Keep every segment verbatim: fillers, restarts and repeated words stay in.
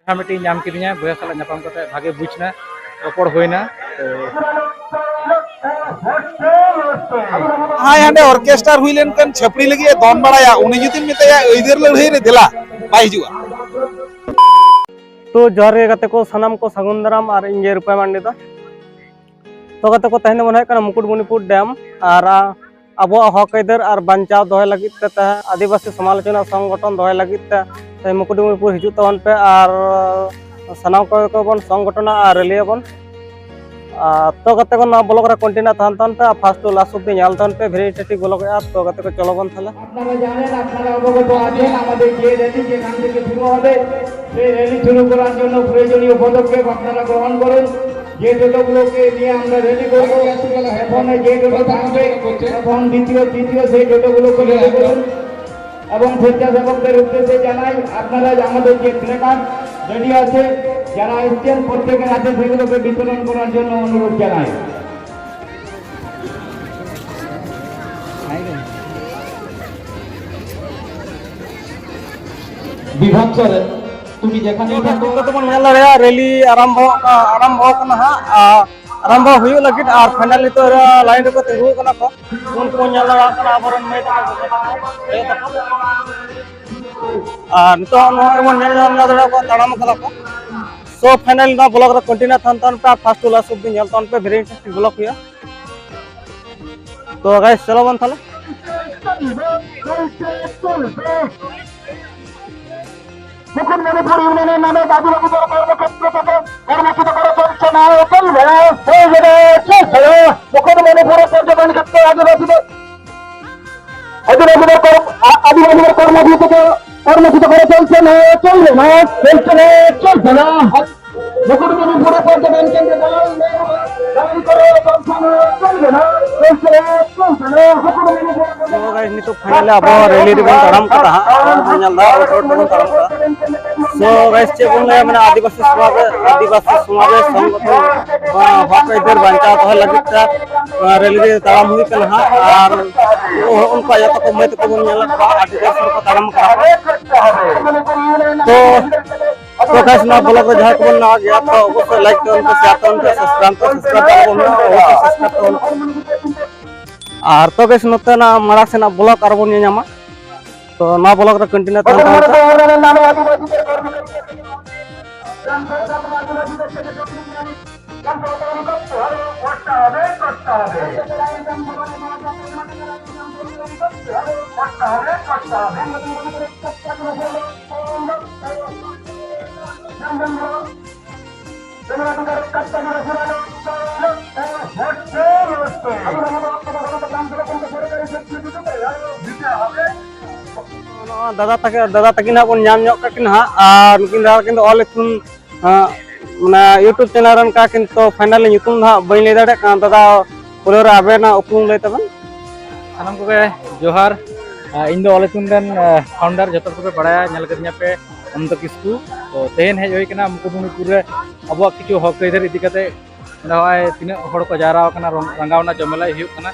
ᱡᱟᱦᱟᱸ ᱢᱤᱫᱴᱤᱡ ᱧᱟᱢ ᱠᱤᱫᱤᱧᱟ, ᱵᱚᱭᱦᱟ ᱥᱟᱞᱟᱜ ᱧᱟᱯᱟᱢ ᱠᱟᱛᱮ ᱵᱷᱟᱜᱮ ᱵᱩᱡᱽ ᱮᱱᱟ, ᱨᱚᱯᱚᱲ ᱦᱩᱭᱱᱟ᱾ ᱛᱚ ᱦᱟᱸᱭ ᱦᱟᱸᱰᱮ ᱚᱨᱠᱮᱥᱴᱟᱨ ᱦᱩᱭ ᱞᱮᱱᱠᱷᱟᱱ ᱪᱷᱟᱹᱯᱲᱤ ᱞᱟᱹᱜᱤᱫ ᱮ ᱫᱚᱱ ᱵᱟᱲᱟᱭᱟ, ᱩᱱᱤ ᱡᱩᱫᱤᱢ ᱢᱮᱛᱟᱭᱟ ᱟᱹᱭᱫᱟᱹᱨ ᱞᱟᱹᱲᱦᱟᱹᱭ ᱨᱮ ᱫᱮᱞᱟ, ᱵᱟᱭ ᱦᱤᱡᱩᱜᱼᱟ᱾ ᱛᱚ ᱡᱚᱦᱟᱨ ᱜᱮ ᱜᱟᱛᱮ ᱠᱚ, ᱥᱟᱱᱟᱢ ᱠᱚ ᱥᱟᱹᱜᱩᱱ ᱫᱟᱨᱟᱢ, ᱟᱨ ᱤᱧ ᱜᱮ ᱨᱩᱯᱟᱭ ᱢᱟᱱᱰᱤ ᱫᱚ᱾ ᱛᱚ ᱜᱟᱛᱮ ᱠᱚ, ᱛᱮᱦᱮᱧ ᱫᱚᱵᱚᱱ ᱦᱮᱡ ᱠᱟᱱᱟ ᱢᱩᱠᱩᱴᱢᱩᱱᱤᱯᱩᱨ ᱰᱮᱢ, ᱟᱨ ᱟᱵᱚᱣᱟᱜ ᱦᱚᱠ ᱟᱹᱭᱫᱟᱹᱨ ᱟᱨ ᱵᱟᱧᱪᱟᱣ ᱫᱚᱦᱚᱭ ᱞᱟᱹᱜᱤᱫ ᱛᱮ, ᱛᱮ ᱟᱹᱫᱤᱵᱟᱹᱥᱤ ᱥᱚᱢᱟᱞᱳᱪᱚᱱᱟ ᱥᱚᱝᱜᱚᱴᱷᱚᱱ ᱫᱚᱦᱚᱭ ᱞᱟᱹᱜᱤᱫ ᱛᱮ, ᱛᱮ ᱢᱩᱠᱩᱴᱢᱩᱱᱤᱯᱩᱨ ᱦᱤᱡᱩᱜ ᱛᱟᱵᱚᱱ ᱯᱮ, ᱟᱨ ᱥᱟᱱᱟᱢ ᱠᱚᱜᱮ ᱠᱚᱵᱚᱱ ᱥᱚᱝᱜᱚᱴᱷᱚᱱᱟ ᱟᱨ ᱨᱮᱞᱤ ᱟᱵᱚᱱ᱾ ᱟᱨ ᱛᱚ ᱜᱟᱛᱮ ᱠᱚ, ᱱᱚᱣᱟ ᱵᱞᱚᱜ ᱨᱮ ᱠᱚᱱᱴᱤᱱᱤᱭᱩ ᱛᱟᱦᱮᱱ ᱛᱟᱵᱚᱱ ᱯᱮ, ᱟᱨ ᱯᱷᱟᱥᱴ ᱴᱩ ᱞᱟᱥᱴ ᱚᱵᱫᱤ ᱧᱮᱞ ᱛᱟᱵᱚᱱ ᱯᱮ, ᱵᱷᱮᱨᱤ ᱤᱱᱴᱟᱨᱮᱥᱴᱤᱝ ᱵᱞᱚᱜ ᱮᱜᱼᱟ᱾ ᱛᱚ ᱜᱟᱛᱮ ᱠᱚ, ᱪᱚᱞᱚ ᱵᱚᱱ ᱛᱟᱦᱚᱞᱮ᱾ আপনারা জানেন, আপনারা অবগত আছেন, আমাদের যে র‍্যালি যেখান থেকে শুরু হবে, সেই র‍্যালি শুরু করার জন্য প্রয়োজনীয় পদক্ষেপ আপনারা গ্রহণ করুন। যে টোটোগুলোকে নিয়ে আমরা র‍্যালি করব, প্রথমে যে টোটো থাকবে, প্রথম, দ্বিতীয়, তৃতীয়, সেই টোটোগুলোকে রেডি করুন। এবং স্বেচ্ছাসেবকদের উদ্দেশ্যে জানাই, আপনারা আমাদের যে প্ল্যাকার্ড রেডি আছে, যারা এসছেন প্রত্যেকের হাতে সেগুলোকে বিতরণ করার জন্য অনুরোধ জানাই। বিভাগ স্যার, তুমি যেখানে থাকো। ᱱᱤᱛᱚᱜ ᱫᱚᱵᱚᱱ ᱧᱮᱞ ᱫᱟᱲᱮᱭᱟᱜᱼᱟ, ᱨᱮᱞᱤ ᱟᱨᱟᱢᱵᱷᱚ, ᱟᱨᱟᱢᱵᱷᱚ ᱠᱟᱱᱟ ᱦᱟᱸᱜ, ᱟᱨ ᱟᱨᱟᱢᱵᱷᱚ ᱦᱩᱭᱩᱜ ᱞᱟᱹᱜᱤᱫ, ᱟᱨ ᱯᱷᱟᱭᱱᱟᱞ ᱱᱤᱛᱚᱜ ᱞᱟᱭᱤᱱ ᱨᱮᱠᱚ ᱛᱤᱸᱜᱩ ᱠᱟᱱᱟ ᱠᱚ᱾ ᱩᱱᱠᱩ ᱵᱚᱱ ᱧᱮᱞ ᱫᱟᱲᱮᱭᱟᱜ ᱠᱟᱱᱟ, ᱟᱵᱚᱨᱮᱱ ᱢᱟᱹᱭ ᱛᱟᱠᱚ, ᱜᱚᱜᱚ ᱛᱟᱠᱚ, ᱫᱟᱹᱭ ᱛᱟᱠᱚ᱾ ᱟᱨ ᱱᱤᱛᱚᱜ ᱱᱚᱣᱟ ᱜᱮᱵᱚᱱ ᱧᱮᱞ ᱧᱟᱢ ᱫᱟᱲᱮᱭᱟᱜ ᱠᱚᱣᱟ, ᱛᱟᱲᱟᱢ ᱠᱟᱫᱟ ᱠᱚ᱾ ᱥᱳ ᱯᱷᱟᱭᱱᱟᱞ ᱱᱚᱣᱟ ᱵᱞᱚᱜ ᱨᱮ ᱠᱚᱱᱴᱤᱱᱤᱭᱩ ᱛᱟᱦᱮᱱ ᱛᱟᱵᱚᱱ ᱯᱮ, ᱟᱨ ᱯᱷᱟᱥᱴ ᱴᱩ ᱞᱟᱥᱴ ᱚᱵᱫᱤ ᱧᱮᱞ ᱛᱟᱵᱚᱱ ᱯᱮ, ᱵᱷᱮᱨᱤ ᱤᱱᱴᱟᱨᱮᱥᱴᱤᱝ ᱵᱞᱚᱜ ᱦᱩᱭᱩᱜᱼᱟ᱾ ᱛᱚ ᱜᱟᱭᱥ, ᱪᱚᱞᱚ ᱵᱚᱱ ᱛᱟᱦᱞᱮ᱾ মুকুটমণিপুর ইউনিয়নের নামে গাজীবাবুদের কর্মক্ষেত্র থেকে কর্মসূচি করে চলছে না, চলবে না, চলবে না, চলবে না। মুকুটমণিপুরের পর্যটন ক্ষেত্রে আদিবাসীদের, আদিবাসীদের কর্ম-, আ-, আদিবাসীদের কর্মসূচি থেকে কর্মসূচি করে চলছে না, চলবে না, চলছে না, চলবে না। মুকুটমণিপুরের পর্যটন কেন্দ্রে দালাল নেই, দালালি করে চলছে না, চলবে না, চলছে না, চলবে না। মুকুটমণিপুরের তো গাইস, ᱱᱤᱛᱚᱜ ᱯᱷᱟᱭᱱᱟᱞᱤ ᱟᱵᱚ ᱨᱮᱞᱤ ᱨᱮᱵᱚᱱ ᱛᱟᱲᱟᱢ ᱠᱟᱫᱟ ᱦᱟᱸᱜ, ᱟᱨ ᱵᱚᱱ ᱧᱮᱞ ᱮᱫᱟ ᱨᱳᱰ, ᱨᱳᱰ ᱛᱮᱵᱚᱱ ᱛᱟᱲᱟᱢ ᱠᱟᱫᱟ᱾ ᱥᱳ ᱜᱟᱭᱥ, ᱪᱮᱫ ᱵᱚᱱ ᱞᱟᱹᱭᱟ, ᱢᱟᱱᱮ ᱟᱹᱫᱤᱵᱟᱹᱥᱤ ᱥᱚᱢᱟᱡᱽ, ᱟᱹᱫᱤᱵᱟᱹᱥᱤ ᱥᱚᱢᱟᱡᱽ ᱨᱮ ᱥᱚᱝᱜᱚᱴᱷᱚᱱ, ᱟᱸ, ᱦᱚᱠ ᱟᱹᱭᱫᱟᱹᱨ ᱵᱟᱧᱪᱟᱣ ᱫᱚᱦᱚᱭ ᱞᱟᱹᱜᱤᱫ ᱛᱮ, ᱟᱸ, ᱨᱮᱞᱤ ᱨᱮ ᱛᱟᱲᱟᱢ ᱦᱩᱭ ᱠᱟᱱᱟ ᱦᱟᱸᱜ᱾ ᱟᱨ ᱩᱱᱠᱩ ᱟᱭᱳ ᱛᱟᱠᱚ, ᱢᱟᱹᱭ ᱛᱟᱠᱚ ᱵᱚᱱ ᱧᱮᱞᱮᱫ ᱠᱚᱣᱟ, ᱟᱹᱰᱤ ᱵᱮᱥ ᱦᱚᱲ ᱠᱚ ᱛᱟᱲᱟᱢ ᱠᱟᱱᱟ ᱠᱚ᱾ ᱛᱚ ᱛᱚ ᱜᱟᱭᱥ, ᱱᱚᱣᱟ ᱵᱞᱚᱜ ᱨᱮ ᱡᱟᱦᱟᱸᱭ ᱠᱚᱵᱚᱱ ᱱᱟᱣᱟ ᱜᱮᱭᱟ, ᱛᱚ ᱚᱵᱚᱥᱥᱳᱭ ᱞᱟᱭᱤᱠ ᱛᱟᱵᱚᱱ ᱯᱮ, ᱥᱮᱭᱟᱨ ᱛᱟᱵᱚᱱ ᱯᱮ, ᱥᱟᱵᱥᱠᱨᱟᱭᱤᱵ ᱛᱟᱵᱚᱱ ᱯᱮ, ᱚᱵᱚᱥᱥᱳᱭ ᱥᱟᱵᱥᱠᱨᱟᱭᱤᱵ ᱛᱟᱵᱚᱱ ᱯᱮ᱾ ᱟᱨ ᱛᱚ ᱜᱟᱭᱥ, ᱱᱚᱛᱮᱱᱟᱜ ᱢᱟᱲᱟᱝ ᱥᱮᱱᱟᱜ ᱵᱞᱚᱜ ᱟᱨᱵᱚᱱ ᱧᱮᱞ ᱧᱟᱢᱟ᱾ ᱛᱚ ᱱᱚᱣᱟ ᱵᱞᱚᱜ ᱨᱮ ᱠᱚᱱᱴᱤᱱᱤᱭᱩ ᱛᱟᱦᱮᱱ ᱛᱟᱵᱚᱱ ᱯᱮ᱾ ᱫᱟᱫᱟ ᱛᱟᱠᱤᱱ, ᱫᱟᱫᱟ ᱛᱟᱹᱠᱤᱱ ᱦᱟᱸᱜ ᱵᱚᱱ ᱧᱟᱢ ᱧᱚᱜ ᱠᱟᱜ ᱠᱤᱱᱟ ᱦᱟᱸᱜ, ᱟᱨ ᱱᱩᱠᱤᱱ ᱫᱟᱫᱟ ᱛᱟᱹᱠᱤᱱ ᱫᱚ ᱚᱞ ᱤᱛᱩᱱ, ᱟᱸ, ᱢᱟᱱᱮ YouTube ᱪᱮᱱᱮᱞ ᱨᱮᱱ ᱠᱟᱱᱟ ᱠᱤᱱ, ᱛᱚ ᱯᱷᱟᱭᱱᱟᱞᱤ ᱧᱩᱛᱩᱢ ᱫᱚ ᱦᱟᱸᱜ ᱵᱟᱹᱧ ᱞᱟᱹᱭ ᱫᱟᱲᱮᱭᱟᱜ ᱠᱟᱱᱟ᱾ ᱫᱟᱫᱟ, ᱯᱳᱭᱞᱳ ᱨᱮ ᱟᱵᱮᱱᱟᱜ ᱩᱯᱨᱩᱢ ᱞᱟᱹᱭ ᱛᱟᱵᱮᱱ᱾ ᱥᱟᱱᱟᱢ ᱠᱚᱜᱮ ᱡᱚᱦᱟᱨ᱾ ᱟᱸ, ᱤᱧ ᱫᱚ ᱚᱞ ᱤᱛᱩᱱ ᱨᱮᱱ, ᱟᱸ, ᱯᱷᱟᱣᱩᱱᱰᱟᱨ, ᱡᱚᱛᱚ ᱦᱚᱲ ᱠᱚᱯᱮ ᱵᱟᱲᱟᱭᱟ, ᱧᱮᱞ ᱠᱟᱫᱤᱧᱟ ᱯᱮ ᱚᱱᱚᱱᱛᱚ ᱠᱤᱥᱠᱩ᱾ ᱛᱚ ᱛᱮᱦᱮᱧ ᱦᱮᱡ ᱦᱩᱭ ᱠᱟᱱᱟ ᱢᱩᱠᱩᱴᱢᱩᱱᱤᱯᱩᱨ ᱨᱮ ᱟᱵᱚᱣᱟᱜ ᱠᱤᱪᱷᱩ ᱦᱚᱠ ᱟᱹᱭᱫᱟᱹᱨ ᱤᱫᱤ ᱠᱟᱛᱮ᱾ ᱚᱸᱰᱮ ᱱᱚᱜᱼᱚᱭ ᱛᱤᱱᱟᱹᱜ ᱦᱚᱲ ᱠᱚ ᱡᱟᱣᱨᱟ ᱟᱠᱟᱱᱟ, ᱨᱚᱝ-, ᱨᱟᱸᱜᱟᱣᱱᱟ ᱡᱚᱢᱮᱞᱟᱭ ᱦᱩᱭᱩᱜ ᱠᱟᱱᱟ᱾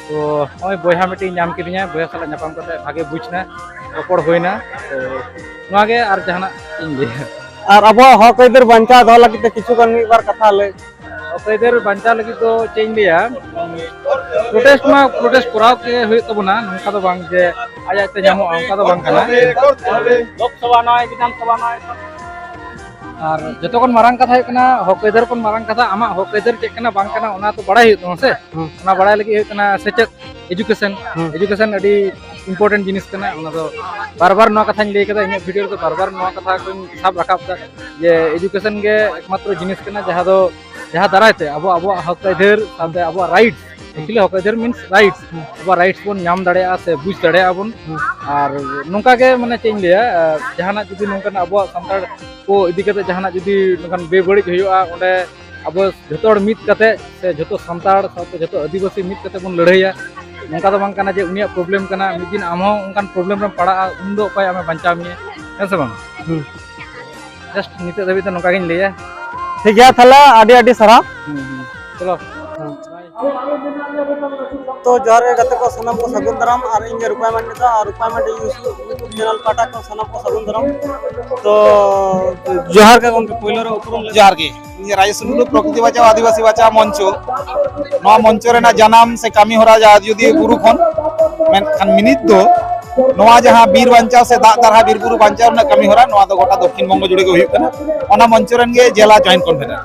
ᱛᱚ ᱱᱚᱜᱼᱚᱭ ᱵᱚᱭᱦᱟ ᱢᱤᱫᱴᱤᱡ ᱧᱟᱢ ᱠᱤᱫᱤᱧᱟ, ᱵᱚᱭᱦᱟ ᱥᱟᱞᱟᱜ ᱧᱟᱯᱟᱢ ᱠᱟᱛᱮ ᱵᱷᱟᱜᱮ ᱵᱩᱡᱽ ᱮᱱᱟ, ᱨᱚᱯᱚᱲ ᱦᱩᱭᱱᱟ᱾ ᱛᱚ ᱱᱚᱣᱟ ᱜᱮ, ᱟᱨ ᱡᱟᱦᱟᱱᱟᱜ ᱪᱮᱫ ᱤᱧ ᱞᱟᱹᱭᱟ᱾ ᱟᱨ ᱟᱵᱚᱣᱟᱜ ᱦᱚᱠ ᱟᱹᱭᱫᱟᱹᱨ ᱵᱟᱧᱪᱟᱣ ᱫᱚᱦᱚ ᱞᱟᱹᱜᱤᱫ ᱛᱮ ᱠᱤᱪᱷᱩ ᱜᱟᱱ ᱢᱤᱫ ᱵᱟᱨ ᱠᱟᱛᱷᱟ ᱞᱟᱹᱭ᱾ ᱦᱚᱠ ᱟᱹᱭᱫᱟᱹᱨ ᱵᱟᱧᱪᱟᱣ ᱞᱟᱹᱜᱤᱫ ᱫᱚ ᱪᱮᱫ ᱤᱧ ᱞᱟᱹᱭᱟ, ᱯᱨᱚᱴᱮᱥᱴ ᱢᱟ ᱯᱨᱚᱴᱮᱥᱴ ᱠᱚᱨᱟᱣ ᱜᱮ ᱦᱩᱭᱩᱜ ᱛᱟᱵᱚᱱᱟ, ᱱᱚᱝᱠᱟ ᱫᱚ ᱵᱟᱝ ᱡᱮ ᱟᱡ ᱟᱡᱛᱮ ᱧᱟᱢᱚᱜᱼᱟ, ᱚᱱᱠᱟ ᱫᱚ ᱵᱟᱝ ᱠᱟᱱᱟ᱾ ᱞᱳᱠᱥᱚᱵᱷᱟ ᱱᱚᱭ, ᱵᱤᱫᱷᱟᱱᱥᱚᱵᱷᱟ ᱱᱚᱭ᱾ ᱟᱨ ᱡᱚᱛᱚ ᱠᱷᱚᱱ ᱢᱟᱨᱟᱝ ᱠᱟᱛᱷᱟ ᱦᱩᱭᱩᱜ ᱠᱟᱱᱟ, ᱦᱚᱠ ᱟᱹᱭᱫᱟᱹᱨ ᱠᱷᱚᱱ ᱢᱟᱨᱟᱝ ᱠᱟᱛᱷᱟ ᱟᱢᱟᱜ ᱦᱚᱠ ᱟᱹᱭᱫᱟᱹᱨ ᱪᱮᱫ ᱠᱟᱱᱟ ᱵᱟᱝ ᱠᱟᱱᱟ, ᱚᱱᱟ ᱛᱚ ᱵᱟᱲᱟᱭ ᱦᱩᱭᱩᱜ ᱛᱟᱢᱟ ᱥᱮ᱾ ᱦᱩᱸ᱾ ᱚᱱᱟ ᱵᱟᱲᱟᱭ ᱞᱟᱹᱜᱤᱫ ᱦᱩᱭᱩᱜ ᱠᱟᱱᱟ ᱥᱮᱪᱮᱫ, ᱦᱩᱸ᱾ ᱮᱡᱩᱠᱮᱥᱚᱱ᱾ ᱦᱩᱸ᱾ ᱮᱡᱩᱠᱮᱥᱚᱱ ᱟᱹᱰᱤ ᱤᱢᱯᱚᱨᱴᱮᱱᱴ ᱡᱤᱱᱤᱥ ᱠᱟᱱᱟ᱾ ᱚᱱᱟ ᱫᱚ ᱵᱟᱨ ᱵᱟᱨ ᱱᱚᱣᱟ ᱠᱟᱛᱷᱟᱧ ᱞᱟᱹᱭ ᱠᱟᱫᱟ, ᱤᱧᱟᱹᱜ ᱵᱷᱤᱰᱤᱭᱳ ᱨᱮᱫᱚ ᱵᱟᱨ ᱵᱟᱨ ᱱᱚᱣᱟ ᱠᱟᱛᱷᱟ ᱠᱚᱧ ᱥᱟᱵ ᱨᱟᱠᱟᱵ ᱫᱟ ᱡᱮ ᱮᱡᱩᱠᱮᱥᱚᱱ ᱜᱮ ᱮᱠᱢᱟᱛᱨᱚ ᱡᱤᱱᱤᱥ ᱠᱟᱱᱟ, ᱡᱟᱦᱟᱸ ᱫᱚ, ᱡᱟᱦᱟᱸ ᱫᱟᱨᱟᱭ ᱛᱮ ᱟᱵᱚ ᱟᱵᱚᱣᱟᱜ ᱦᱚᱠ ᱟᱹᱭᱫᱟᱹᱨ ᱥᱟᱶᱛᱮ ᱟᱵᱚᱣᱟᱜ ᱨᱟᱭᱤᱴᱥ, ᱦᱩᱸ᱾ Actually ᱦᱚᱠ ᱟᱹᱭᱫᱟᱹᱨ means rights, ᱦᱩᱸ᱾ ᱟᱵᱚᱣᱟᱜ ᱨᱟᱭᱤᱴᱥ ᱵᱚᱱ ᱧᱟᱢ ᱫᱟᱲᱮᱭᱟᱜᱼᱟ ᱥᱮ ᱵᱩᱡᱽ ᱫᱟᱲᱮᱭᱟᱜᱼᱟ ᱵᱚᱱ᱾ ᱦᱩᱸ᱾ ᱟᱨ ᱱᱚᱝᱠᱟ ᱜᱮ, ᱢᱟᱱᱮ ᱪᱮᱫ ᱤᱧ ᱞᱟᱹᱭᱟ, ᱟᱸ, ᱡᱟᱦᱟᱱᱟᱜ ᱡᱩᱫᱤ ᱱᱚᱝᱠᱟᱱᱟᱜ ᱟᱵᱚᱣᱟᱜ ᱥᱟᱱᱛᱟᱲ ᱠᱚ ᱤᱫᱤ ᱠᱟᱛᱮ ᱡᱟᱦᱟᱱᱟᱜ ᱡᱩᱫᱤ ᱱᱚᱝᱠᱟᱱ ᱵᱮᱵᱟᱹᱲᱤᱡ ᱦᱩᱭᱩᱜᱼᱟ, ᱚᱸᱰᱮ ᱟᱵᱚ ᱡᱷᱚᱛᱚ ᱦᱚᱲ ᱢᱤᱫ ᱠᱟᱛᱮ ᱥᱮ ᱡᱷᱚᱛᱚ ᱥᱟᱱᱛᱟᱲ ᱥᱟᱶᱛᱮ ᱡᱷᱚᱛᱚ ᱟᱹᱫᱤᱵᱟᱹᱥᱤ ᱢᱤᱫ ᱠᱟᱛᱮ ᱵᱚᱱ ᱞᱟᱹᱲᱦᱟᱹᱭᱟ᱾ ᱱᱚᱝᱠᱟ ᱫᱚ ᱵᱟᱝ ᱠᱟᱱᱟ ᱡᱮ ᱩᱱᱤᱭᱟᱜ ᱯᱨᱚᱵᱞᱮᱢ ᱠᱟᱱᱟ, ᱢᱤᱫ ᱫᱤᱱ ᱟᱢ ᱦᱚᱸ ᱚᱱᱠᱟᱱ ᱯᱨᱚᱵᱞᱮᱢ ᱨᱮᱢ ᱯᱟᱲᱟᱜᱼᱟ, ᱩᱱ ᱫᱚ ᱚᱠᱚᱭ ᱟᱢᱮ ᱵᱟᱧᱪᱟᱣ ᱢᱮᱭᱟ, ᱦᱮᱸ ᱥᱮ ᱵᱟᱝ? ᱦᱩᱸ᱾ Just ᱱᱤᱛᱚᱜ ᱫᱷᱟᱹᱵᱤᱡ ᱫᱚ ᱱᱚᱝᱠᱟ ᱜᱤᱧ ᱞᱟᱹᱭᱟ᱾ ᱴᱷᱤᱠ ᱜᱮᱭᱟ, ᱛᱟᱦᱞᱮ ᱟᱹᱰᱤ ᱟᱹᱰᱤ ᱥᱟᱨᱦᱟᱣ᱾ ᱦᱩᱸ, ᱦᱩᱸ᱾ ᱪᱚᱞᱚ᱾ ᱦᱩᱸ᱾ ᱛᱚ ᱡᱚᱦᱟᱨ ᱜᱮ ᱜᱟᱛᱮ ᱠᱚ, ᱥᱟᱱᱟᱢ ᱠᱚ ᱥᱟᱹᱜᱩᱱ ᱫᱟᱨᱟᱢ᱾ ᱟᱨ ᱤᱧ ᱜᱮ ᱨᱩᱯᱟᱭ ᱢᱟᱱᱰᱤ ᱫᱟ, ᱟᱨ ᱨᱩᱯᱟᱭ ᱢᱟᱱᱰᱤ YouTube ᱪᱮᱱᱮᱞ ᱯᱟᱦᱴᱟ ᱠᱷᱚᱱ ᱥᱟᱱᱟᱢ ᱠᱚ ᱥᱟᱹᱜᱩᱱ ᱫᱟᱨᱟᱢ᱾ ᱛᱚ ᱡᱚᱦᱟᱨ ᱜᱮ ᱜᱚᱢᱠᱮ, ᱯᱳᱭᱞᱳ ᱨᱮ ᱩᱯᱨᱩᱢ ᱞᱟᱹᱜᱤᱫ᱾ ᱡᱚᱦᱟᱨ ᱜᱮ᱾ ᱤᱧ ᱨᱟᱡᱮᱥ ᱴᱩᱰᱩ, ᱯᱨᱚᱠᱨᱤᱛᱤ ᱵᱟᱧᱪᱟᱣ ᱟᱹᱫᱤᱵᱟᱹᱥᱤ ᱵᱟᱧᱪᱟᱣ ᱢᱚᱧᱪᱚ, ᱱᱚᱣᱟ ᱢᱚᱧᱪᱚ ᱨᱮᱱᱟᱜ ᱡᱟᱱᱟᱢ ᱥᱮ ᱠᱟᱹᱢᱤ ᱦᱚᱨᱟ ᱡᱟ ᱟᱡᱚᱫᱤᱭᱟᱹ ᱵᱩᱨᱩ ᱠᱷᱚᱱ᱾ ᱢᱮᱱᱠᱷᱟᱱ ᱢᱤᱱᱤᱛ ᱫᱚ ᱱᱚᱣᱟ ᱡᱟᱦᱟᱸ ᱵᱤᱨ ᱵᱟᱧᱪᱟᱣ ᱥᱮ ᱫᱟᱜ ᱫᱟᱨᱦᱟ ᱵᱤᱨ ᱵᱩᱨᱩ ᱵᱟᱧᱪᱟᱣ ᱨᱮᱱᱟᱜ ᱠᱟᱹᱢᱤ ᱦᱚᱨᱟ, ᱱᱚᱣᱟ ᱫᱚ ᱜᱚᱴᱟ ᱫᱚᱠᱠᱷᱤᱱ ᱵᱚᱝᱜᱚ ᱡᱩᱲᱮ ᱜᱮ ᱦᱩᱭᱩᱜ ᱠᱟᱱᱟ᱾ ᱚᱱᱟ ᱢᱚᱧᱪᱚ ᱨᱮᱱ ᱜᱮ ᱡᱮᱞᱟ ᱡᱚᱭᱮᱱᱴ ᱠᱚᱱᱵᱷᱮᱱᱟᱨ᱾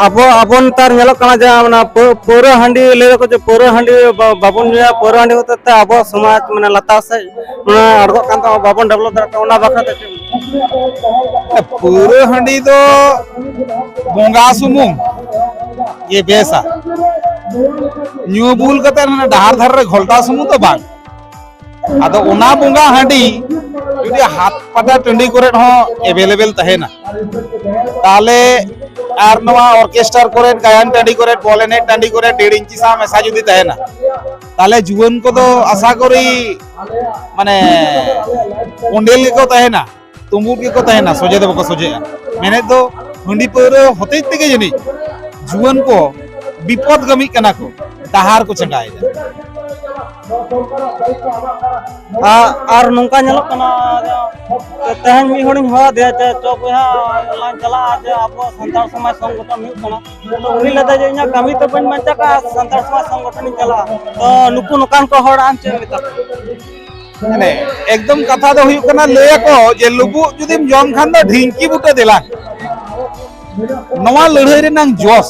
ᱟᱵᱚ, ᱟᱵᱚ ᱱᱮᱛᱟᱨ ᱧᱮᱞᱚᱜ ᱠᱟᱱᱟ ᱡᱮ ᱚᱱᱟ ᱯᱟᱹ-, ᱯᱟᱹᱣᱨᱟᱹ ᱦᱟᱺᱰᱤ ᱞᱟᱹᱭ ᱫᱟᱠᱚ ᱡᱮ ᱯᱟᱹᱣᱨᱟᱹ ᱦᱟᱺᱰᱤ ᱵᱟ-, ᱵᱟᱵᱚᱱ ᱧᱩᱭᱟ, ᱯᱟᱹᱣᱨᱟᱹ ᱦᱟᱺᱰᱤ ᱦᱚᱛᱮᱡ ᱛᱮ ᱟᱵᱚᱣᱟᱜ ᱥᱚᱢᱟᱡᱽ ᱢᱟᱱᱮ ᱞᱟᱛᱟᱨ ᱥᱮᱫ ᱢᱟᱱᱮ ᱟᱬᱜᱚᱜ ᱠᱟᱱ ᱛᱟᱵᱚᱱᱟ, ᱵᱟᱵᱚᱱ ᱰᱮᱵᱷᱞᱚᱯ ᱫᱟᱲᱮᱭᱟᱜ ᱠᱟᱱᱟ, ᱚᱱᱟ ᱵᱟᱠᱷᱨᱟ ᱛᱮ ᱪᱮᱫ? ᱯᱟᱹᱣᱨᱟᱹ ᱦᱟᱺᱰᱤ ᱫᱚ ᱵᱚᱸᱜᱟ ᱥᱩᱢᱩᱝ ᱜᱮ ᱵᱮᱥᱟ, ᱧᱩ ᱵᱩᱞ ᱠᱟᱛᱮ ᱦᱟᱱᱟ ᱰᱟᱦᱟᱨ ᱫᱷᱟᱨᱮ ᱨᱮ ᱜᱷᱚᱞᱴᱟᱣ ᱥᱩᱢᱩᱝ ᱫᱚ ᱵᱟᱝ᱾ ᱟᱫᱚ ᱚᱱᱟ ᱵᱚᱸᱜᱟ ᱦᱟᱺᱰᱤ ᱡᱩᱫᱤ ᱦᱟᱴ ᱯᱟᱛᱟ ᱴᱟᱺᱰᱤ ᱠᱚᱨᱮ ᱦᱚᱸ ᱮᱵᱮᱞᱮᱵᱮᱞ ᱛᱟᱦᱮᱱᱟ, ᱛᱟᱦᱚᱞᱮ ᱟᱨ ᱱᱚᱣᱟ ᱚᱨᱠᱮᱥᱴᱟᱨ ᱠᱚᱨᱮ, ᱜᱟᱭᱟᱱ ᱴᱟᱺᱰᱤ ᱠᱚᱨᱮ, ᱵᱚᱞ ᱮᱱᱮᱡ ᱴᱟᱺᱰᱤ ᱠᱚᱨᱮ ᱰᱮᱲ ᱤᱧᱪᱤ ᱥᱟᱶ ᱢᱮᱥᱟ ᱡᱩᱫᱤ ᱛᱟᱦᱮᱱᱟ, ᱛᱟᱦᱚᱞᱮ ᱡᱩᱣᱟᱹᱱ ᱠᱚᱫᱚ ᱟᱥᱟ ᱠᱚᱨᱤ ᱢᱟᱱᱮ ᱠᱚᱸᱰᱮᱞ ᱜᱮᱠᱚ ᱛᱟᱦᱮᱱᱟ, ᱛᱩᱸᱵᱩᱫ ᱜᱮᱠᱚ ᱛᱟᱦᱮᱱᱟ, ᱥᱚᱡᱷᱮ ᱫᱚ ᱵᱟᱠᱚ ᱥᱚᱡᱷᱮᱜᱼᱟ᱾ ᱢᱮᱱᱮᱫ ᱫᱚ ᱦᱟᱺᱰᱤ ᱯᱟᱹᱣᱨᱟᱹ ᱦᱚᱛᱮᱡ ᱛᱮᱜᱮ ᱡᱟᱹᱱᱤᱡ ᱡᱩᱣᱟᱹᱱ ᱠᱚ ᱵᱤᱯᱚᱫᱜᱟᱢᱤᱜ ᱠᱟᱱᱟ ᱠᱚ, ᱰᱟᱦᱟᱨ ᱠᱚ ᱪᱟᱸᱜᱟᱭᱮᱫᱟ᱾ ᱟ-, ᱟᱨ ᱱᱚᱝᱠᱟ ᱧᱮᱞᱚᱜ ᱠᱟᱱᱟ, ᱛᱮᱦᱮᱧ ᱢᱤᱫ ᱦᱚᱲᱤᱧ ᱦᱚᱦᱚ ᱟᱫᱮᱭᱟ ᱡᱮ, "ᱪᱚ ᱵᱚᱭᱦᱟ, ᱞᱟᱝ ᱪᱟᱞᱟᱜᱼᱟ, ᱡᱮ ᱟᱵᱚ ᱥᱟᱱᱛᱟᱲ ᱥᱚᱢᱟᱡᱽ ᱥᱚᱝᱜᱚᱴᱷᱚᱱ ᱦᱩᱭᱩᱜ ᱠᱟᱱᱟ᱾" ᱛᱚ ᱩᱱᱤ ᱞᱟᱹᱭᱫᱟ ᱡᱮ, "ᱤᱧᱟᱹᱜ ᱠᱟᱹᱢᱤ ᱛᱚ ᱵᱟᱹᱧ ᱵᱟᱧᱪᱟᱣ ᱠᱟᱜᱼᱟ, ᱥᱟᱱᱛᱟᱲ ᱥᱚᱢᱟᱡᱽ ᱥᱚᱝᱜᱚᱴᱷᱚᱱᱤᱧ ᱪᱟᱞᱟᱜᱼᱟ᱾" ᱛᱚ ᱱᱩᱠᱩ ᱱᱚᱝᱠᱟᱱ ᱠᱚ ᱦᱚᱲ ᱟᱢ ᱪᱮᱫ ᱮᱢ ᱢᱮᱛᱟ ᱠᱚᱣᱟ? ᱢᱟᱱᱮ ᱮᱠᱫᱚᱢ ᱠᱟᱛᱷᱟ ᱫᱚ ᱦᱩᱭᱩᱜ ᱠᱟᱱᱟ, ᱞᱟᱹᱭ ᱟᱠᱚ ᱡᱮ, "ᱞᱩᱵᱩᱜ ᱡᱩᱫᱤᱢ ᱡᱚᱢ ᱠᱷᱟᱱ ᱫᱚ ᱰᱷᱤᱝᱠᱤ ᱵᱩᱴᱟᱹ ᱫᱮᱞᱟᱝ᱾" ᱱᱚᱣᱟ ᱞᱟᱹᱲᱦᱟᱹᱭ ᱨᱮᱱᱟᱝ ᱡᱚᱥ,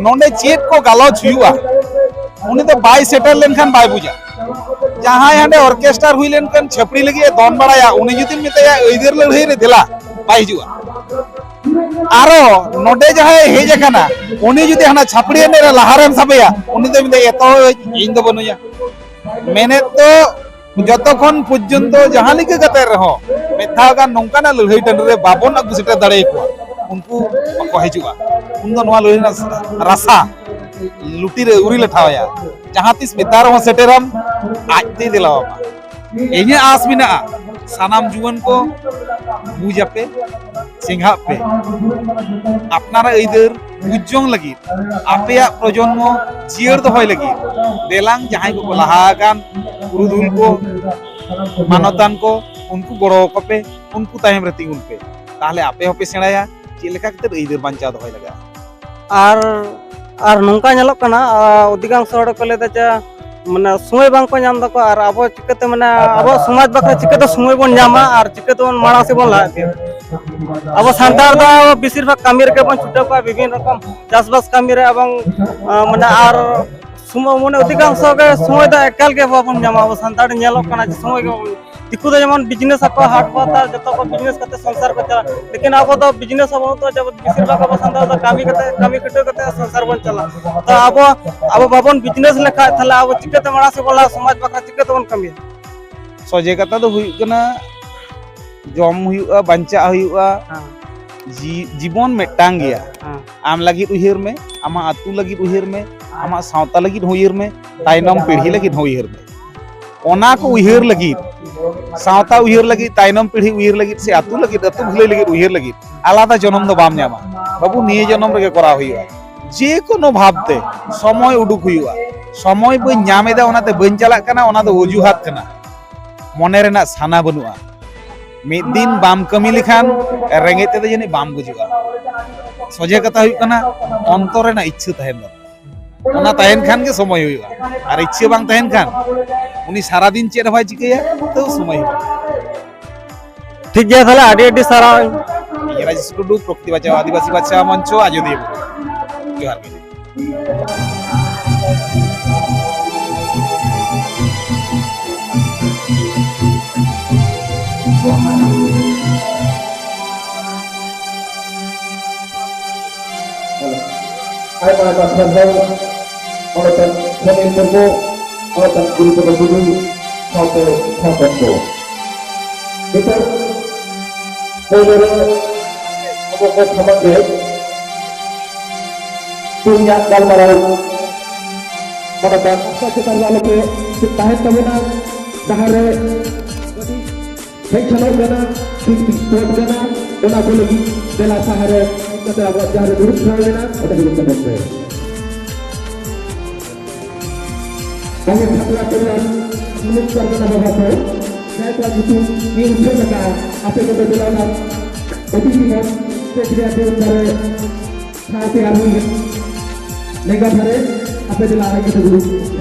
ᱱᱚᱰᱮ ᱪᱮᱫ ᱠᱚ ᱜᱟᱞᱚᱪ ᱦᱩᱭᱩᱜᱼᱟ, ᱩᱱᱤ ᱫᱚ ᱵᱟᱭ ᱥᱮᱴᱮᱨ ᱞᱮᱱᱠᱷᱟᱱ ᱵᱟᱭ ᱵᱩᱡᱟ᱾ ᱡᱟᱦᱟᱸᱭ ᱦᱟᱸᱰᱮ ᱚᱨᱠᱮᱥᱴᱟᱨ ᱦᱩᱭ ᱞᱮᱱᱠᱷᱟᱱ ᱪᱷᱟᱹᱯᱲᱤ ᱞᱟᱹᱜᱤᱫ ᱮ ᱫᱚᱱ ᱵᱟᱲᱟᱭᱟ, ᱩᱱᱤ ᱡᱩᱫᱤᱢ ᱢᱮᱛᱟᱭᱟ, "ᱟᱹᱭᱫᱟᱹᱨ ᱞᱟᱹᱲᱦᱟᱹᱭ ᱨᱮ ᱫᱮᱞᱟ", ᱵᱟᱭ ᱦᱤᱡᱩᱜᱼᱟ᱾ ᱟᱨᱚ ᱱᱚᱰᱮ ᱡᱟᱦᱟᱸᱭ ᱦᱮᱡ ᱟᱠᱟᱱᱟ, ᱩᱱᱤ ᱡᱩᱫᱤ ᱦᱟᱱᱟ ᱪᱷᱟᱹᱯᱲᱤ ᱮᱱᱮᱡ ᱨᱮ ᱞᱟᱦᱟᱨᱮᱢ ᱥᱟᱵᱮᱭᱟ, ᱩᱱᱤ ᱫᱚᱭ ᱢᱮᱱᱫᱟ, "ᱮᱛᱚᱦᱚᱵ ᱤᱧ ᱫᱚ ᱵᱟᱹᱱᱩᱧᱟ᱾" ᱢᱮᱱᱮᱫ ᱫᱚ ᱡᱚᱛᱚ ᱠᱷᱚᱱ ᱯᱚᱨᱡᱚᱱᱛᱚ ᱡᱟᱦᱟᱸ ᱞᱮᱠᱟ ᱠᱟᱛᱮ ᱨᱮᱦᱚᱸ ᱢᱤᱫ ᱫᱷᱟᱣ ᱜᱟᱱ ᱱᱚᱝᱠᱟᱱᱟᱜ ᱞᱟᱹᱲᱦᱟᱹᱭ ᱴᱟᱺᱰᱤ ᱨᱮ ᱵᱟᱵᱚᱱ ᱟᱹᱜᱩ ᱥᱮᱴᱮᱨ ᱫᱟᱲᱮᱭᱟᱠᱚᱣᱟ, ᱩᱱᱠᱩ ᱵᱟᱠᱚ ᱦᱤᱡᱩᱜᱼᱟ᱾ ᱩᱱᱫᱚ ᱱᱚᱣᱟ ᱞᱟᱹᱲᱦᱟᱹᱭ ᱨᱮᱱᱟᱜ ᱨᱟᱥᱟ ᱞᱩᱴᱤ ᱨᱮ ᱟᱹᱣᱨᱤ ᱞᱮ ᱴᱷᱟᱣᱟᱭᱟ᱾ ᱡᱟᱦᱟᱸ ᱛᱤᱥ ᱢᱤᱫ ᱫᱷᱟᱣ ᱨᱮᱦᱚᱸ ᱥᱮᱴᱮᱨᱟᱢ, ᱟᱡ ᱛᱮᱭ ᱫᱮᱞᱟᱣᱟᱢᱟ᱾ ᱤᱧᱟᱹᱜ ᱟᱸᱥ ᱢᱮᱱᱟᱜᱼᱟ, ᱥᱟᱱᱟᱢ ᱡᱩᱣᱟᱹᱱ ᱠᱚ ᱵᱩᱡᱽ ᱟᱯᱮ, ᱪᱮᱸᱜᱷᱟᱜ ᱯᱮ, ᱟᱯᱱᱟᱨᱟᱜ ᱟᱹᱭᱫᱟᱹᱨ ᱵᱩᱡᱽ ᱡᱚᱝ ᱞᱟᱹᱜᱤᱫ, ᱟᱯᱮᱭᱟᱜ ᱯᱨᱚᱡᱚᱱᱢᱚ ᱡᱤᱭᱟᱹᱲ ᱫᱚᱦᱚᱭ ᱞᱟᱹᱜᱤᱫ, ᱫᱮᱞᱟᱝ ᱡᱟᱦᱟᱸᱭ ᱠᱚᱠᱚ ᱞᱟᱦᱟ ᱟᱠᱟᱱ ᱯᱩᱨᱩᱫᱷᱩᱞ ᱠᱚ, ᱢᱟᱱᱚᱛᱟᱱ ᱠᱚ, ᱩᱱᱠᱩ ᱜᱚᱲᱚ ᱟᱠᱚ ᱯᱮ, ᱩᱱᱠᱩ ᱛᱟᱭᱚᱢ ᱨᱮ ᱛᱤᱸᱜᱩᱱ ᱯᱮ᱾ ᱛᱟᱦᱞᱮ ᱟᱯᱮ ᱦᱚᱸᱯᱮ ᱥᱮᱬᱟᱭᱟ ᱪᱮᱫ ᱞᱮᱠᱟ ᱠᱟᱛᱮ ᱟᱹᱭᱫᱟᱹᱨ ᱵᱟᱧᱪᱟᱣ ᱫᱚᱦᱚᱭ ᱞᱟᱜᱟᱜᱼᱟ᱾ ᱟᱨ, ᱟᱨ ᱱᱚᱝᱠᱟ ᱧᱮᱞᱚᱜ ᱠᱟᱱᱟ, ᱟ, ᱚᱫᱷᱤᱠᱟᱝᱥᱚ ᱦᱚᱲ ᱠᱚ ᱞᱟᱹᱭᱫᱟ ᱡᱮ, ᱢᱟᱱᱮ, ᱥᱚᱢᱚᱭ ᱵᱟᱝ ᱠᱚ ᱧᱟᱢ ᱫᱟᱠᱚ, ᱟᱨ ᱟᱵᱚ ᱪᱤᱠᱟᱹᱛᱮ, ᱢᱟᱱᱮ, ᱟᱵᱚᱣᱟᱜ ᱥᱚᱢᱟᱡᱽ ᱵᱟᱠᱷᱨᱟ ᱪᱤᱠᱟᱹᱛᱮ ᱥᱚᱢᱚᱭ ᱵᱚᱱ ᱧᱟᱢᱟ ᱟᱨ ᱪᱤᱠᱟᱹ ᱛᱮᱵᱚᱱ ᱢᱟᱲᱟᱝ ᱥᱮᱫ ᱵᱚᱱ ᱞᱟᱦᱟ ᱤᱫᱤᱭᱟ? ᱟᱵᱚ ᱥᱟᱱᱛᱟᱲ ᱫᱚ ᱵᱮᱥᱤᱨ ᱵᱷᱟᱜᱽ ᱠᱟᱹᱢᱤ ᱨᱮᱜᱮ ᱵᱚᱱ ᱪᱷᱩᱴᱟᱹᱣ ᱠᱚᱜᱼᱟ, ᱵᱤᱵᱷᱤᱱᱱᱚ ᱨᱚᱠᱚᱢ ᱪᱟᱥᱵᱟᱥ ᱠᱟᱹᱢᱤ ᱨᱮ, ᱮᱵᱚᱝ, ᱟ, ᱢᱟᱱᱮ, ᱟᱨ ᱥᱚᱢᱚᱭ, ᱢᱟᱱᱮ, ᱚᱫᱷᱤᱠᱟᱝᱥᱚ ᱜᱮ ᱥᱚᱢᱚᱭ ᱫᱚ ᱮᱠᱟᱞ ᱜᱮ ᱵᱟᱵᱚᱱ ᱧᱟᱢᱟ᱾ ᱟᱵᱚ ᱥᱟᱱᱛᱟᱲ ᱧᱮᱞᱚᱜ ᱠᱟᱱᱟ ᱡᱮ ᱥᱚᱢᱚᱭ ᱜᱮ ᱵᱟᱵᱚᱱ, ᱫᱤᱠᱩ ᱫᱚ ᱡᱮᱢᱚᱱ ᱵᱤᱡᱽᱱᱮᱥ ᱟᱠᱚ, ᱦᱟᱴ ᱯᱟᱛᱟ ᱡᱚᱛᱚ ᱠᱚ ᱵᱤᱡᱽᱱᱮᱥ ᱠᱟᱛᱮ ᱥᱚᱝᱥᱟᱨ ᱠᱚ ᱪᱟᱞᱟᱜᱼᱟ, ᱞᱮᱠᱤᱱ ᱟᱵᱚ ᱫᱚ ᱵᱤᱡᱽᱱᱮᱥ ᱦᱚᱸ ᱵᱟᱹᱱᱩᱜ ᱛᱟᱵᱚᱱᱟ᱾ ᱡᱮᱢᱚᱱ ᱵᱮᱥᱤᱨ ᱵᱷᱟᱜᱽ ᱟᱵᱚ ᱥᱟᱱᱛᱟᱲ ᱫᱚ ᱠᱟᱹᱢᱤ ᱠᱟᱛᱮ, ᱠᱟᱹᱢᱤ ᱠᱷᱟᱴᱟᱹᱣ ᱠᱟᱛᱮ ᱥᱚᱝᱥᱟᱨ ᱵᱚᱱ ᱪᱟᱞᱟᱣᱟ᱾ ᱛᱚ ᱟᱵᱚ, ᱟᱵᱚ ᱵᱟᱵᱚᱱ ᱵᱤᱡᱽᱱᱮᱥ ᱞᱮᱠᱷᱟᱡ ᱛᱟᱦᱞᱮ ᱟᱵᱚ ᱪᱤᱠᱟᱹᱛᱮ ᱢᱟᱲᱟᱝ ᱥᱮᱫ ᱵᱚᱱ ᱞᱟᱦᱟ, ᱥᱚᱢᱟᱡᱽ ᱵᱟᱠᱷᱨᱟ ᱪᱤᱠᱟᱹ ᱛᱮᱵᱚᱱ ᱠᱟᱹᱢᱤᱭᱟ? ᱥᱚᱡᱷᱮ ᱠᱟᱛᱷᱟ ᱫᱚ ᱦᱩᱭᱩᱜ ᱠᱟᱱᱟ, ᱡᱚᱢ ᱦᱩᱭᱩᱜᱼᱟ, ᱵᱟᱧᱪᱟᱜ ᱦᱩᱭᱩᱜᱼᱟ᱾ ᱦᱮᱸ᱾ ᱡᱤ-, ᱡᱤᱵᱚᱱ ᱢᱤᱫᱴᱟᱝ ᱜᱮᱭᱟ᱾ ᱦᱮᱸ᱾ ᱟᱢ ᱞᱟᱹᱜᱤᱫ ᱩᱭᱦᱟᱹᱨ ᱢᱮ, ᱟᱢᱟᱜ ᱟᱹᱛᱩ ᱞᱟᱹᱜᱤᱫ ᱩᱭᱦᱟᱹᱨ ᱢᱮ, ᱟᱢᱟᱜ ᱥᱟᱶᱛᱟ ᱞᱟᱹᱜᱤᱫ ᱦᱚᱸ ᱩᱭᱦᱟᱹᱨ ᱢᱮ, ᱛᱟᱭᱱᱚᱢ ᱯᱤᱲᱦᱤ ᱞᱟᱹᱜᱤᱫ ᱦᱚᱸ ᱩᱭᱦᱟᱹᱨ ᱢᱮ᱾ ᱚᱱᱟ ᱠᱚ ᱩᱭᱦᱟᱹᱨ ᱞᱟᱹᱜᱤᱫ, ᱥᱟᱶᱛᱟ ᱩᱭᱦᱟᱹᱨ ᱞᱟᱹᱜᱤᱫ, ᱛᱟᱭᱱᱚᱢ ᱯᱤᱲᱦᱤ ᱩᱭᱦᱟᱹᱨ ᱞᱟᱹᱜᱤᱫ ᱥᱮ ᱟᱹᱛᱩ ᱞᱟᱹᱜᱤᱫ, ᱟᱹᱛᱩ ᱵᱷᱟᱹᱞᱟᱹᱭ ᱞᱟᱹᱜᱤᱫ ᱩᱭᱦᱟᱹᱨ ᱞᱟᱹᱜᱤᱫ ᱟᱞᱟᱫᱟ ᱡᱚᱱᱚᱢ ᱫᱚ ᱵᱟᱢ ᱧᱟᱢᱟ᱾ ᱵᱟᱹᱵᱩ, ᱱᱤᱭᱟᱹ ᱡᱚᱱᱚᱢ ᱨᱮᱜᱮ ᱠᱚᱨᱟᱣ ᱦᱩᱭᱩᱜᱼᱟ᱾ ᱡᱮ ᱠᱳᱱᱳ ᱵᱷᱟᱵᱽ ᱛᱮ ᱥᱚᱢᱚᱭ ᱩᱰᱩᱠ ᱦᱩᱭᱩᱜᱼᱟ᱾ ᱥᱚᱢᱚᱭ ᱵᱟᱹᱧ ᱧᱟᱢ ᱮᱫᱟ, ᱚᱱᱟᱛᱮ ᱵᱟᱹᱧ ᱪᱟᱞᱟᱜ ᱠᱟᱱᱟ, ᱚᱱᱟ ᱫᱚ ᱚᱡᱩᱦᱟᱛ ᱠᱟᱱᱟ᱾ ᱢᱚᱱᱮ ᱨᱮᱱᱟᱜ ᱥᱟᱱᱟ ᱵᱟᱹᱱᱩᱜᱼᱟ᱾ ᱢᱤᱫ ᱫᱤᱱ ᱵᱟᱢ ᱠᱟᱹᱢᱤ ᱞᱮᱠᱷᱟᱱ ᱨᱮᱸᱜᱮᱡ ᱛᱮᱫᱚ ᱡᱟᱹᱱᱤᱡ ᱵᱟᱢ ᱜᱩᱡᱩᱜᱼᱟ᱾ ᱥᱚᱡᱷᱮ ᱠᱟᱛᱷᱟ ᱦᱩᱭᱩᱜ ᱠᱟᱱᱟ, ᱚᱱᱛᱚᱨ ᱨᱮᱱᱟᱜ ᱤᱪᱪᱷᱟᱹ ᱛᱟᱦᱮᱱ ᱫᱚᱨᱠᱟᱨ᱾ ᱚᱱᱟ ᱛᱟᱦᱮᱱ ᱠᱷᱟᱱ ᱜᱮ ᱥᱚᱢᱚᱭ ᱦᱩᱭᱩᱜᱼᱟ, ᱟᱨ ᱤᱪᱪᱷᱟᱹ ᱵᱟᱝ ᱛᱟᱦᱮᱱ ᱠᱷᱟᱱ ᱩᱱᱤ ᱥᱟᱨᱟᱫᱤᱱ ᱪᱮᱫ ᱦᱚᱸ ᱵᱟᱭ ᱪᱤᱠᱟᱹᱭᱟ, ᱛᱟᱹᱣ ᱥᱚᱢᱚᱭ ᱦᱩᱭᱩᱜᱼᱟ᱾ ᱴᱷᱤᱠ ᱜᱮᱭᱟ, ᱛᱟᱦᱞᱮ ᱟᱹᱰᱤ ᱟᱹᱰᱤ ᱥᱟᱨᱦᱟᱣ᱾ ᱤᱧ ᱨᱟᱡᱮᱥ ᱴᱩᱰᱩ, ᱯᱨᱚᱠᱨᱤᱛᱤ ᱵᱟᱧᱪᱟᱣ ᱟᱹᱫᱤᱵᱟᱹᱥᱤ ᱵᱟᱧᱪᱟᱣ ᱢᱚᱧᱪᱚ, ᱟᱡᱚᱫᱤᱭᱟᱹ ᱵᱩᱨᱩ᱾ ᱡᱚᱦᱟᱨ ᱜᱮ᱾ ᱟᱭᱢᱟ ᱟᱭᱢᱟ ᱥᱟᱨᱦᱟᱣ ᱚᱱᱚᱛᱟᱱ ᱥᱚᱱᱤᱞ ᱢᱩᱨᱢᱩ, ᱚᱱᱚᱛᱟᱱ ᱜᱩᱨᱩᱯᱚᱫᱚ ᱴᱩᱰᱩ ᱥᱟᱶᱛᱮ ᱥᱟᱶᱛᱟᱱ ᱠᱚ᱾ ᱱᱤᱛᱚᱜ ᱯᱳᱭᱞᱳ ᱨᱮ ᱟᱵᱚ ᱠᱚ ᱥᱟᱢᱟᱝ ᱨᱮ ᱛᱮᱦᱮᱧᱟᱜ ᱜᱟᱞᱢᱟᱨᱟᱣ ᱚᱱᱚᱛᱟᱱ ᱟᱥᱟ ᱪᱮᱛᱟᱱ ᱨᱮ ᱟᱞᱚᱯᱮ ᱛᱟᱦᱮᱱ ᱛᱟᱵᱚᱱᱟ, ᱰᱟᱦᱟᱨ ᱨᱮ ᱦᱮᱡ ᱥᱮᱱᱚᱜ ᱠᱟᱱᱟ, ᱴᱷᱤᱠ ᱴᱷᱤᱠ ᱥᱯᱚᱴ ᱠᱟᱱᱟ, ᱚᱱᱟ ᱠᱚ ᱞᱟᱹᱜᱤᱫ ᱫᱮᱞᱟ ᱥᱟᱦᱟ ᱨᱮ ᱟᱵᱚᱣᱟᱜ ᱡᱟᱦᱟᱸ ᱨᱮ ᱫᱩᱲᱩᱵ ᱴᱷᱟᱶ ᱢᱮᱱᱟᱜᱼᱟ, ᱚᱸᱰᱮ ᱫᱩᱲᱩᱵ ᱛᱟᱵᱚᱱ ᱯᱮ᱾ ᱜᱚᱢᱠᱮ ᱠᱷᱟᱛᱲᱟ ᱯᱨᱚᱫᱷᱟᱱ ᱥᱩᱢᱤᱛ ᱯᱟᱨᱜᱟᱱᱟ ᱵᱟᱵᱟ ᱠᱚ ᱡᱟᱦᱟᱸᱭ ᱠᱚᱣᱟᱜ ᱧᱩᱛᱩᱢ ᱤᱧ ᱩᱪᱷᱟᱹᱱ ᱟᱠᱟᱫᱼᱟ, ᱟᱯᱮ ᱠᱚᱫᱚ ᱫᱮᱞᱟ ᱚᱱᱟ ᱚᱛᱤᱛᱷᱤ ᱢᱚᱧᱪ ᱥᱮ ᱪᱮᱭᱟᱨ ᱴᱮᱵᱤᱞ ᱫᱷᱟᱨᱮ ᱴᱷᱟᱶ ᱛᱮᱭᱟᱨ ᱦᱩᱭ ᱞᱮᱱᱟ᱾ ᱞᱮᱸᱜᱟ ᱫᱷᱟᱨᱮ ᱟᱯᱮ ᱫᱮᱞᱟ ᱦᱮᱡ ᱠᱟᱛᱮ ᱫᱩᱲᱩᱵ᱾